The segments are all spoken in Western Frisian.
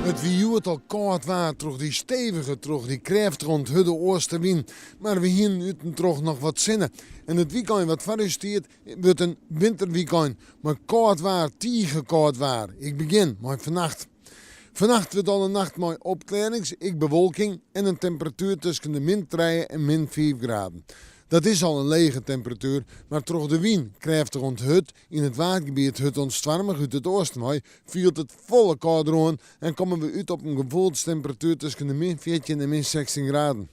It wie hjoed al kâld waar troch dy stevige, troch dy krêftige oant hurde oastewyn. Mar we hienen út en troch noch wat sinne. En it wykein wat foar ús stiet, wurdt in winterwykein mei kâld waar, tige kâld waar. Ik begjin mei fannacht. Fannacht wurdt al in nacht mei opklearrings, ek bewolking en in temperatuer tusken de min trije en min fiif graden. Dat is al in lege temperatuer, mar troch de wyn, krêftich oant hurd, yn it Waadgebiet hurd oant stoarmich út it oasten wei, fielt it folle kâlder oan en komme we út op in gefoelstemperatuer tusken de min 14 en min 16 graden.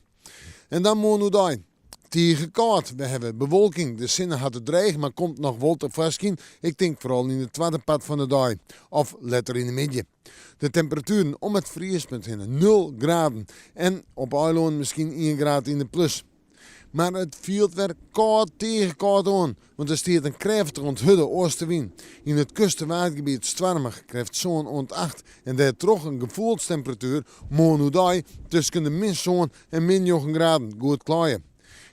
En dan moarn oerdei. Tige kâld, we hawwe bewolking, de sinne hat it dreech mar komt noch wol tefoarskyn, ik tink foaral yn it twadde part fan de dei of letter yn de middei. De temperatueren om it friespunt hinne, nul graden en op eilânen miskien ien graad yn de plus. Mar it fielt wer kâld, tige kâld oan, want der stiet in krêftige oant hurde oastewyn. Yn it kust- en Waadgebiet stoarmich, krêft sân oant acht en dêrtroch in gefoelstemperatuer moarn oerdei tusken de min sân en min njoggen graden. Goed klaaie.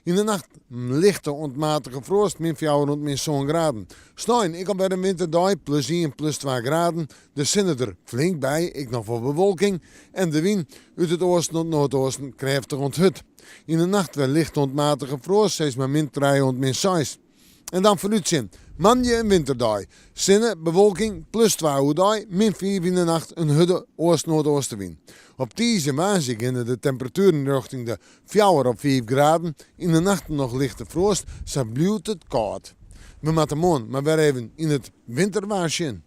Yn de nacht lichte oant matige froast, min fjouwer oant min sân graden. Snein ek alwer in winterdei, plus ien, plus twa graden. De sinne der flink by, ek noch wol bewolking. En de wyn út it oasten oant noardoasten krêftich oant hurd. Yn de nacht wer lichte oant matige froast, sis mar min trije oant min seis. En dan foarútsjen, moandei in winterdei. Sinne, bewolking, plus twa oerdei, min fiif yn de nacht, in hurde oast-noardoastewyn. Op tiisdei en woansdei geane de temperatueren rjochting de fjouwer of fiif graden. Yn de nachten noch lichte froast, sa bliuwt it kâld. We moatte moarn mar wer even yn it winterwaar sjen.